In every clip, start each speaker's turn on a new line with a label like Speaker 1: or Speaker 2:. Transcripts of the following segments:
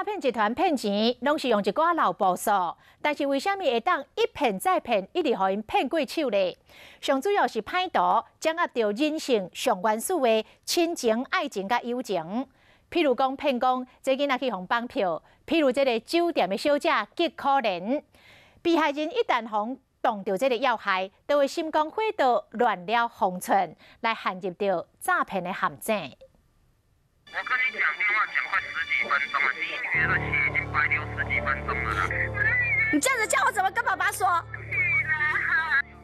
Speaker 1: 騙集團騙錢，攏是用一寡老步數，但是為啥物會當一騙再騙，一直予𪜶騙過手咧？上主要是歹徒掌握著人性上原始的親情、愛情佮友情。譬如講騙講這囡仔去予綁票，譬如這个酒店的小姐極可憐，被害人一旦予動著這个要害，就會心光火度亂了方寸，來陷入著詐騙的陷阱。
Speaker 2: 我跟你講電話講快十幾分鐘了，你女兒的血已經白流十幾分鐘了啦。
Speaker 3: 你這樣子叫我怎麼跟爸爸說？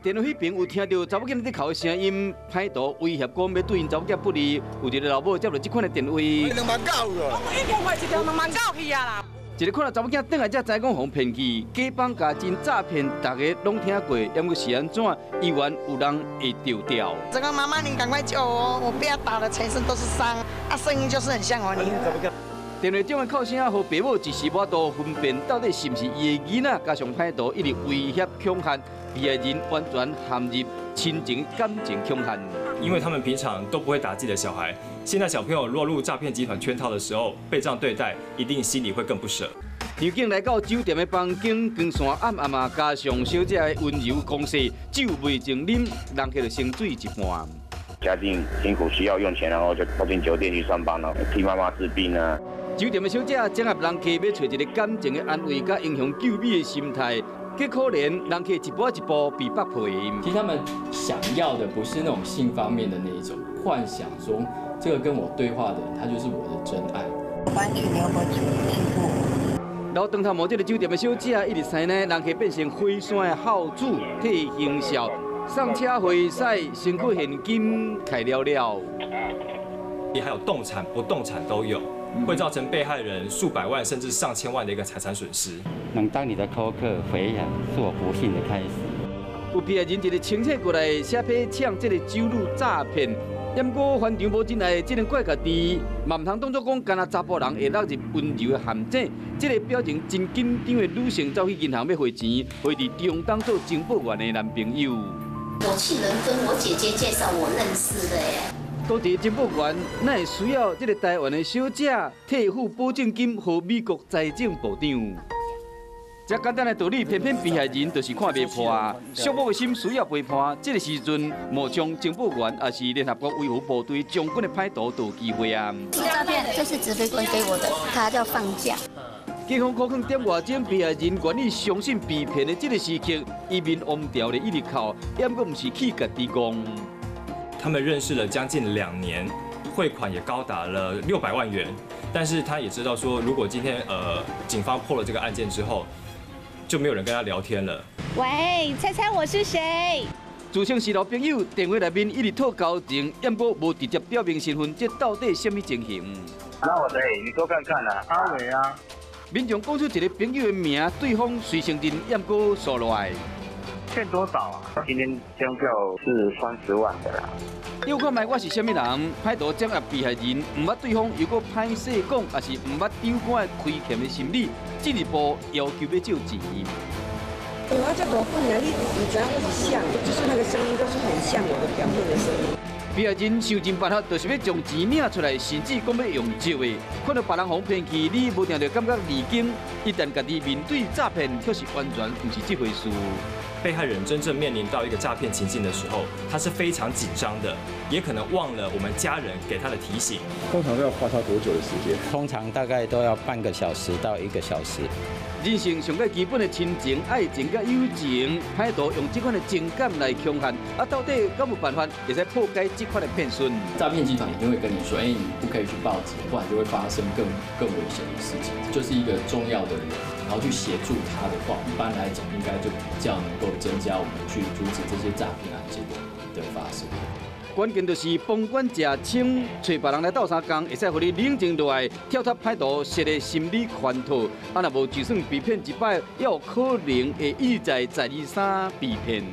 Speaker 4: 電話彼邊有聽著查某囝佇哭的聲音，歹徒威脅講欲對𪜶查某囝不利，有一个老母接著這款的電話。
Speaker 5: 2萬九了。
Speaker 6: 我已經買一條2萬九去啊啦。
Speaker 4: 一个看著查某囝轉來才知講予騙去，假綁架真詐騙，逐家攏聽過，毋過是按怎，依然有人會著調。
Speaker 6: 這個媽媽，你趕快救我，我被他打得全身都是傷，啊，聲音就是很像我女兒。
Speaker 4: 電話中的哭聲，予爸母一時無法度分辨到底是毋是伊的囡仔，加上歹徒一直威脅恐嚇，被害人完全陷入親情感情恐嚇。
Speaker 7: 因為他們平常都不會打自己的小孩，現在小朋友落入詐騙集團圈套的時候，被這樣對待，一定心裡會更不捨。
Speaker 4: 場景來到酒店的房間，光線暗暗啊，加上小姐的溫柔攻勢，酒未盡啉，人客就先醉一半。
Speaker 8: 家境辛苦，需要用錢，然後就跑進酒店去上班咯，替媽媽治病啊。
Speaker 4: 酒店的小姐整合人客，欲揣一个感情的安慰，佮英雄救美的心態，極可憐，人客一步一步被剝皮。
Speaker 9: 其實他們想要的不是那種性方面的那一種幻想中，這個跟我對話的人，他就是我的真愛。
Speaker 10: 完全沒有欺負我。
Speaker 4: 老長頭毛這个酒店的小姐，一直師奶，人客變成火山的號主，替行銷，送車費使，身軀現金開了了。
Speaker 7: 還有動產、不動產都有，會造成被害人數百萬甚至上千萬的一個財產損失。
Speaker 11: 能當你的顧客回響，是我不幸的開始。
Speaker 4: 有被害人一个清醒過來，寫批搶這个酒女詐騙，毋過翻牆無真愛，只能怪家己，嘛毋通當作講干焦查埔人會落入溫柔的陷阱。這个表情真緊張的女性走去銀行欲匯錢，匯佇中東做情報員的男朋友。
Speaker 12: 我去倫敦，我姐姐介紹我認識的耶。
Speaker 4: 當地情報員，哪會需要這个台灣的小姐替付保證金予美國財政部長？這簡單的道理，偏偏被害人就是看袂破。寂寞的心需要陪伴，這个時陣冒充情報員，抑是聯合國維和部隊將軍的歹徒就有機會啊！
Speaker 13: 詐騙，這是指揮官給我的，他叫放假。
Speaker 4: 警方苦勸點外鐘，被害人願意相信被騙的這个時刻，伊面烏掉咧一直哭，猶閣毋是氣家己戇。
Speaker 7: 他們認識了將近2年，匯款也高達了600萬元，但是他也知道說，如果今天警方破了這個案件之後，就沒有人跟他聊天了。
Speaker 3: 喂，猜猜我是誰？
Speaker 4: 自稱是老朋友，電話內面一直討交情，毋過無直接表明身份，這到底啥物情形？
Speaker 2: 那我誰？你說看看啦，阿偉啊。
Speaker 4: 民眾講出一个朋友的名，對方隨承認，毋過數落來。
Speaker 2: 欠多少啊？今天張票是30萬的啦。
Speaker 4: 又看覓我是啥物人？歹徒掌握被害人，毋捌對方，又閣歹勢講，抑是毋捌長官的虧欠的心理，進一步要求欲借錢。
Speaker 14: 我這大本啊，你毋知影我是誰，就是那個聲音都是很像我的表妹的聲音。
Speaker 4: 被害人想盡辦法，就是欲將錢領出來，甚至講欲用借的。看著別人予騙去，你無定著感覺離經。一旦家己面對詐騙，卻是完全毋是這回事。
Speaker 7: 被害人真正面臨到一個詐騙情境的時候，他是非常緊張的，也可能忘了我們家人給他的提醒。
Speaker 15: 通常要花他多久的時間？
Speaker 11: 通常大概都要半個小時到一個小時。
Speaker 4: 人性上蓋基本的親情、愛情佮友情，歹徒用這款的情感來恐嚇，啊，到底敢有辦法會使破解這款的騙術？
Speaker 9: 詐騙集團一定會跟你說，哎，你不可以去報警，不然就會發生更危險的事情。就是一個重要的人，然後去協助他的話，一般來講應該就比較能夠增加我們去阻止這些詐騙案件的發生。
Speaker 4: 關鍵就是甭管食清，揣別人來鬥相共，會使予你冷靜落來，跳脫歹徒設的心理圈套。啊，若無就算被騙一擺，也有可能會一再再二三被騙。